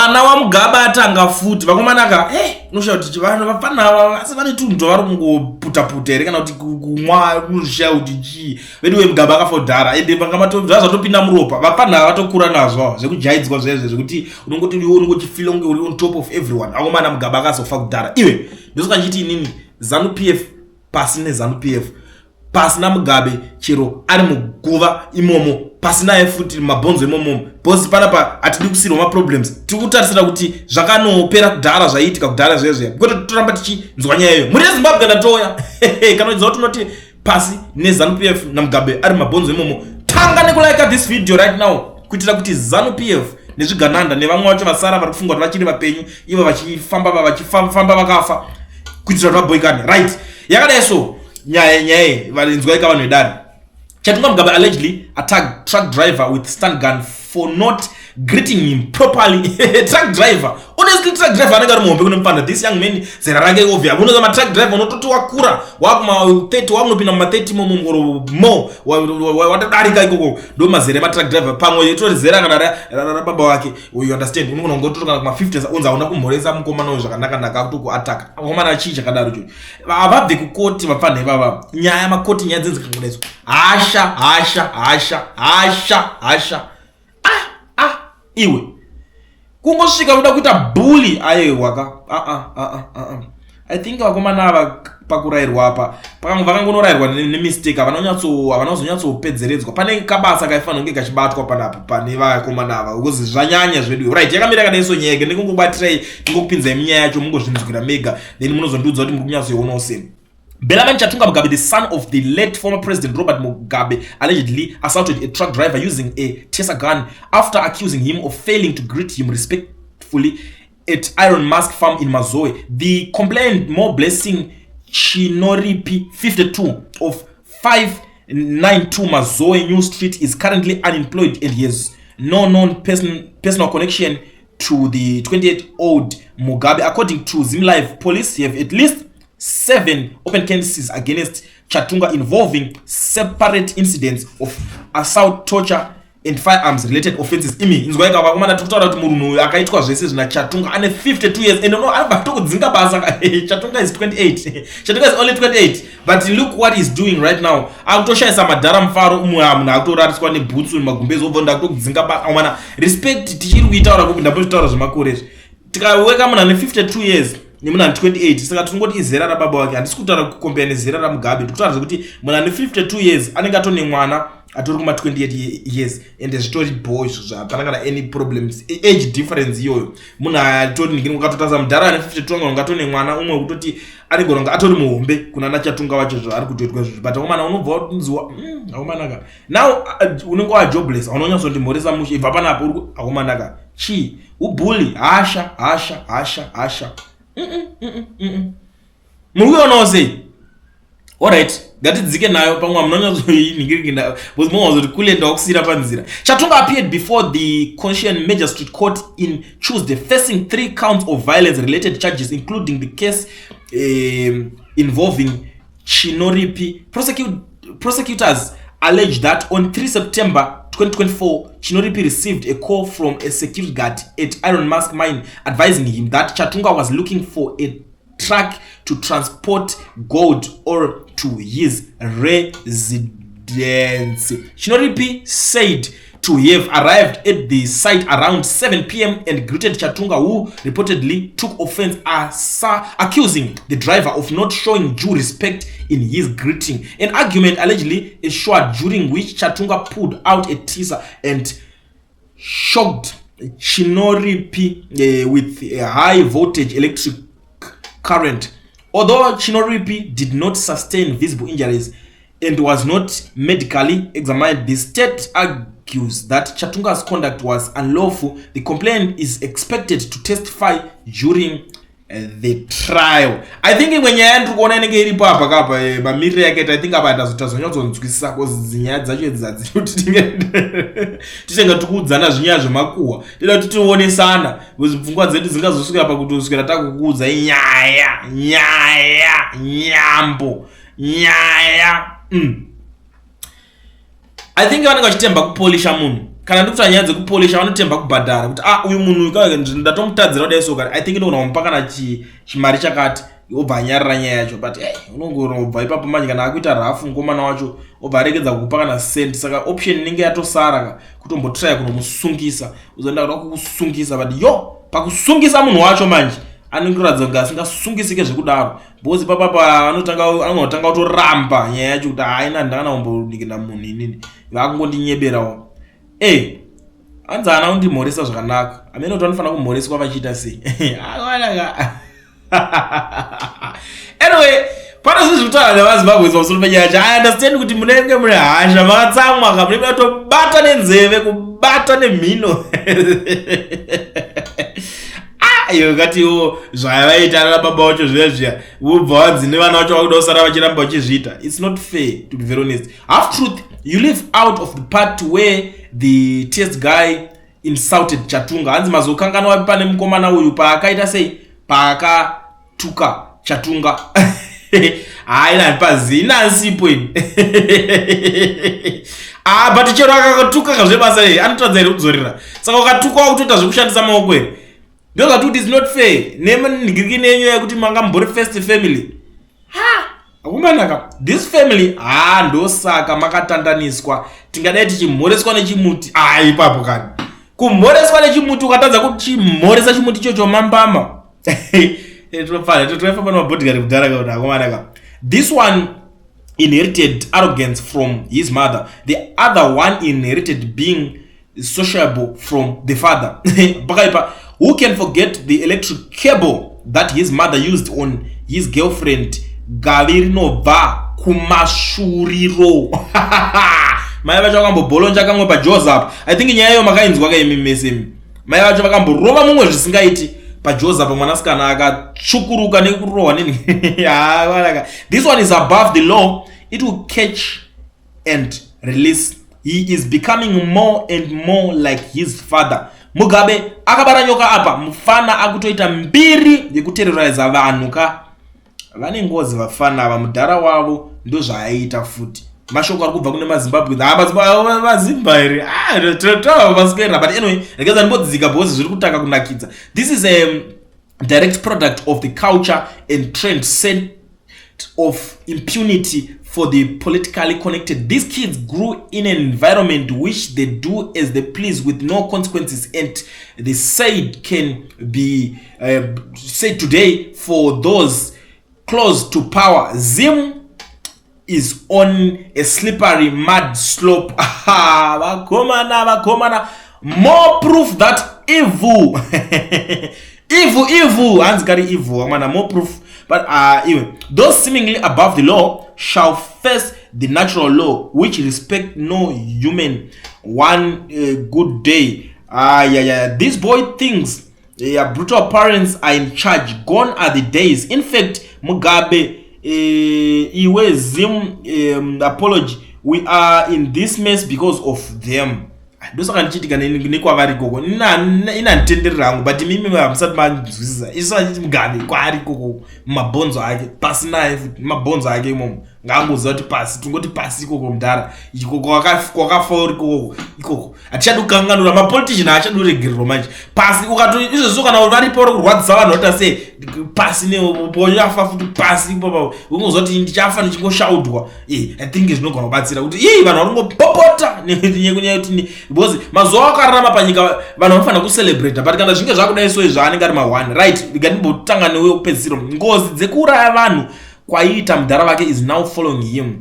Mwana waMugabe atanga futi, vakomana ka. Unoshaya kuti vanhu vafana ava asi vane tunhu twavari kungoputa-puta here kana kuti kumwa, unoshaya kuti chii. Vedu weMugabe akafa kudhara, ende zvazvatopinda muropa. Vafana ava vatokura nazvo ava zvekujaidzwa zvezve zvekuti unongoti iwe unongochifila kunge uri on top of everyone. Akomana, Mugabe akazofa kudhara iwe. Ndosaka ndichiti inini ZANU PF pasi neZANU PF, pasina Mugabe. Chero ari muguva imomo, pasinaye futi mabhonzo imomo, because panapa hatidi kusirwa maproblems. Tiri kutarisira kuti zvakanopera kudhara, zvaiitika kudhara zvezve, kwete toramba tichinzwa nyaya iyoyo. Muri yeZimbabwe, ndatoya kana uchiziva kuti unoti pasi neZANU PF naMugabe ari mabhonzo imomo, tanga nekulike this video right now, kuitira kuti ZANU PF nezvigananda nevamwe vacho vasara vari kufunga kuti vachiri vapenyu, ivo vachifamba vachifamba vakafa, kuitira kuti vaboikane. Right, yakadai so nyaya. Nyaya varinzwaika vanhu vedare. Chatunga Mugabe allegedly attacked truck driver with stun gun for not greeting him properly. Truck driver, honestly, truck driver anenge ari muhombe kune mufana. This young man, zera rake obvia unoza matruck driver unototi wakura, wakuma 30, wakunopinda muma30 momo or more, watodarika ikoko. Ndo mazera ematruck driver, pamwe itori zera kana rababa wake, you understand? Unogona kungotori kana kuma50, unzi hauna kumhoresa mukomana uyu zvakanaka-naka, akutokuataka. Vakomana, chii chakadaro ichocho? Havabve kukoti vapfanha ivava. Nyaya makoti, nyaya dzinzi kangodaiso. Hasha, hasha, hasha, hasha, hasha. Ah ah, iwe kungosvika kuda kuita bully, aiwaka. Ah ah ah ah, I think vakomana ava pakurayirwa apa vakangonorayirwa nemistake. Havana kuzonyatsopedzeredzwa. Pane kabasa kaifanira kunge kachibatwa panapa pane vakomana ava, because zvanyanya zvedu. Right, yakamira yakadai so nyaya. Ndikungobatirai, ndingokupinzai munyaya yacho, mungozvinzwira mega, then munozondiudza kuti muri kunyatsoionawo sei. Belaman Chatunga Mugabe, the son of the late former President Robert Mugabe, allegedly assaulted a truck driver using a taser gun after accusing him of failing to greet him respectfully at Iron Mask Farm in Mazoe. The complainant, More Blessing Chinoripi, 52, of 592 Mazoe New Street, is currently unemployed and he has no known personal connection to the 28-old Mugabe. According to ZimLive, police have at least seven open cases against Chatunga involving separate incidents of assault, torture and firearms related offenses. Imi inzwai ka vakomana, tiri kutaura kuti munhu uyu akaitwa zvese zvina Chatunga ane 52 years and no anobva tokudzinga basa. Chatunga is 28. Chatunga is only 28, but look what he's doing right now. Akutoshayisa madhara mufaro. Umwe munhu akutorariswa nebhutsu, magumbezi, obva ndakutokudzinga basa. Mwana, respect tichiri kuitaura kupi? Ndambotaura zvemakore izvi. Tikaweka munhu ane 52 years nemunhu ane 28, saka tinongoti izera rababa wake. Handisi kutaura kucompare nezera raMugabe, ndikutaura zvekuti munhu ane 52 years anenge atone mwana atori kuma28 years, ende zvitori bo izvozvo, hapana kana any problems. Age difference iyoyo, munhu atori ndikini, ukatotarisa mudhara ane 52 anga ungatone mwana umwe wekutoti anegona kunge atori muhombe kuna naChatunga wacho zvaari kutoitwa izvozvo. But akomana, unobva wanziwa, akomanaka, now unenge wajobless, haunonyatsondimhoresa mushe, ibva panapo uri. Akomanaka, chii? Ubully, hasha, hasha, hasha, hasha. Muri kuionawo sei? Alright, ngatidzike nayo, pamwe hamunonyatsoinhingirikina because munozoti kule ndawakusiyira panzira. Chatunga appeared before the Concession Magistrate Court in Tuesday, facing three counts of violence related charges, including the case involving Chinoripi. Prosecutors allege that on 3 September 2024, Chinoripi received a call from a security guard at Iron Mask Mine advising him that Chatunga was looking for a truck to transport gold ore to his residence. Chinoripi said to have arrived at the site around 7 p.m. and greeted Chatunga, who reportedly took offense, as accusing the driver of not showing due respect in his greeting. An argument allegedly ensued, during which Chatunga pulled out a taser and shocked Chinoripi with a high voltage electric current. Although Chinoripi did not sustain visible injuries and was not medically examined, the state argues that Chatunga's conduct was unlawful. The complainant is expected to testify during the trial. I think imwe nyaya ndiri kuona inenge iripo apa kapa, mamiriro yakaita, I think apa tazonyatsonzwisisa, because nyaya dzacho idzi hadzidi kuti titenga tikuudzana zvinyaya zvemakuhwa. Toda kuti tionesana, because pfungwa dzedu dzingazosvika pakutoswera takukuudza nyaya, nyaya, nyambo, nyaya. I think vanenge vachitemba kupolisha munhu. Kana ndikuta nyaya dzekupolisha, vanotemba kubhadhara kuti, "Ah, uyu munhu ndatomutadzira kudai." So I think ndogona kumupa kana chimari chakati, obva anyarara nyaya yacho. But hey, unongorobva ipapo manje kana akuita rafu mukomana wacho, obva aregedza kukupa kana cent. Saka option inenge yatosara ka kutombotraya kunomusungisa, uzoenda kuda kukusungisa. But yo, pakusungisa munhu wacho manje anenge kuratidza kunge asingasungisike zvekudaro, because papapa anotanga kutoramba nyaya yacho kuti, "Haina, ndakana kumbonikina munhu inini, vakungondinyeberawo." E, hanzi haana kundimhoresa zvakanaka. Amene kuti vanofanira kumhoreswa vachiita sei? Anyway, pane zvinhu zviri kutaura nevaZimbabwe pamusoro penyaya yacho. I understand kuti munenge mune hasha, makatsamwa ka, munenge kutobata nenzeve, kubata nemhino. Ah, iyo katiwo zvavaita ana baba vacho zviya zviya, wobva wanzi nevana vacho vakuda kusara vachiramba vachizviita. It's not fair, to be very honest. Half truth, you live out of the part where the test guy insulted Chatunga. Hanzi mazokanganwa pane mukomana uyu paakaita sei, paakatuka Chatunga. Hayi, handipazivi, inansipo ini. Ah, but chero akatuka kazvebasa rei, anotadza here kudzorera? Saka ukatukwa wakutoita zvekushandisa maoko here? Ndozvati kuti it's not fair nenhingiriki nenyu yekuti manga mbori first family. Ha, akumanaka this family. Ha, ndosaka makatandaniswa. Tingadai tichimhoreswa nechimuti. A, ipapo kani kumhoreswa nechimuti, ukatadza kuchimhoresa chimuti ichocho, mambama. Toifamba nemabhodhigari kudhara kakuti akomanaka. This one inherited arrogance from his mother, the other one inherited being sociable from the father. Pakaipa. Who can forget the electric cable that his mother used on his girlfriend? Gavi rinobva kumasvuriro. Mai vacho vakambobholonja kamwe paJoseph. I think nyaya iyo makainzwa kaimi mese imi. Mai vacho vakamborova mumwe zvisingaiti paJoseph, mwanasikana akatsvukuruka nekurohwa neni. This one is above the law. It will catch and release. He is becoming more and more like his father. Mugabe akabara nyoka apa. Mufana akutoita mbiri yekuterroriza vanhu ka. Vane ngozi vafana ava. Mudhara wavo ndozvaaiita futi. Mashoko ari kubva kune maZimbabwe, mazimba here maswera? But anyway, regeza ndimbodzika because zviri kutanga kunakidza. This is a direct product of the culture and trend set of impunity for the politically connected. These kids grew in an environment which they do as they please with no consequences, and the said can be said today for those close to power. Zim is on a slippery mud slope. Vakomana, vakomana, more proof that evil, evil, evil, hanzi kari evil amana. More proof. But iwe, those seemingly above the law shall face the natural law, which respect no human, one good day. Yeah. This boy thinks brutal parents are in charge. Gone are the days. In fact, Mugabe, iwe Zim apology. We are in this mess because of them. Ndosaka ndichiitika nekwavari ikoko. Inanditenderera hangu, but imimi hamusati manzwisisa. Isu achiti Mugabe kwaari ikoko mumabhonzo ake, pasi naye futi mumabhonzo ake imomo. Ngaangoziva kuti pasi, tingoti pasi ikoko mudhara, ikoko kwakafa uri ikoko. Ikoko hatichadi kukanganura. Mapolitician haachadi kuregererwa manje. Pasi ukato izvozvo, kana varipo uri kurwadzisa vanhu vota sei, pasi neponyafa futi pasi ipapo. Ungoziva kuti ndichafa ndichingoshaudwa. I think zvinogona kubatsira kuti ii vanhu vari kungopopota nekunyaya kuti, because mazuva akararama panyika vanhu vanofanira kucelebrata. But kana zvinge zvakudai so, izvo anenge ari ma1. Right, ndingatimbotanga neuyo kupedzisiro. Ngozi dzekuuraya vanhu kwaiita mudhara vake is now following him.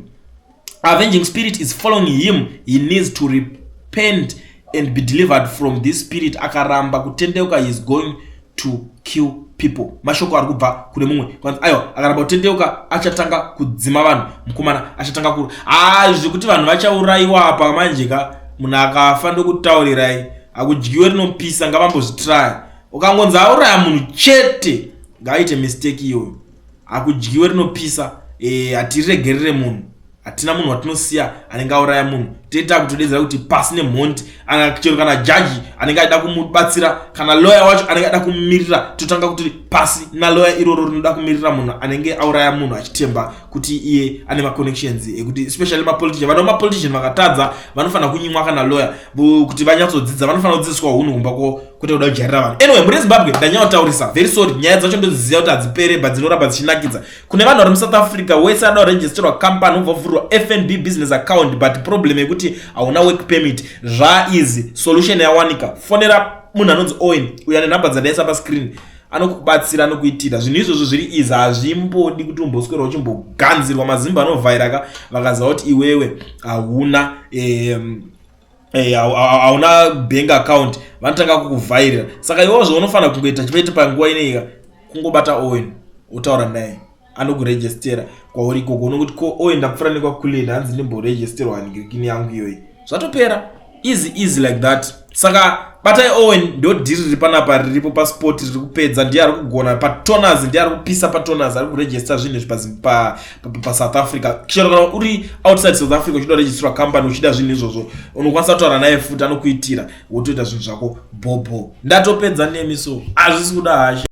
Avenging spirit is following him. He needs to repent and be delivered from this spirit. Akaramba kutendeuka, he is going to kill people. Mashoko ari kubva kune mumwe. Kwanzi aiwa, akaramba kutendeuka achatanga kudzima vanhu. Mukomana achatanga kuru a zvekuti vanhu vachaurayiwa apa manje ka. Munhu akafa, ndokutaurirai, akudyiwe rinopisa. Ngavambozvitraya. Ukangonzi auraya munhu chete, ngaaite mistake iyoyo, akudyiwe rinopisa. Hatiregerere munhu, hatina munhu watinosiya anenge auraya munhu. Teta kutodedzera kuti pasi nemhondi. Chero kana jaji anenge achida kumubatsira, kana lawyer wacho anenge achida kumumirira, totanga kuti pasi nalawyer iroro rinoda kumirira munhu anenge auraya munhu achitemba kuti iye ane maconnections ekuti, especially mapolitician. Vano mapolitician vakatadza vanofanira kunyimwa kana lawyer kuti vanyatsodzidza. Vanofanira kudzidziswa hunhu kumba kwavo, kwete kuda kujairira vanhu. Anyway, muri Zimbabwe, ndanyatsotaurisa, very sorry. Nyaya dzacho ndodziziva kuti hadzipere, but dzinoramba dzichinakidza. Kune vanhu vari muSouth Africa wese anoda kuregisterwa company, ubva vhurwa FNB business account, but problem yekuti hauna work permit, zvaeasy, solution yawanika. Fonera munhu anonzi Owen uyo ane nhamba dzadaisa pascreen, anokubatsira, anokuitira zvinhu izvozvo zviri easy. Hazvimbodi kuti umboswera uchimboganzirwa. Mazimba anovhaira ka vakaziva kuti iwewe hauna hauna bank account, vanotanga kukuvhairira. Saka iwewo zvaunofanira kungoita chivaite panguva ineika, kungobata Owen, wotaura naye, anokurejestera kwauri ikoko. Unokuti, "Ko Owen, ndapfuura nekwakulenda, hanzi ndimborejesterwa ningirikini yangu iyoyi." Zvatopera, easy easy like that. Saka batai Owen, ndo dhiri riri panapa, riripo pasport, riri kupedza. Ndiye ari kugona patoners, ndiye ari kupisa patoners, ari kurejesta zvinhu izvi paSouth Africa. Chero kana uri outside South Africa uchida kuregisterwa company, uchida zvinhu izvozvo, unokwanisa kutaura naye futi, anokuitira, wotoita zvinhu zvako bhobho. Ndatopedza nemi, so hazvisi kuda hasha.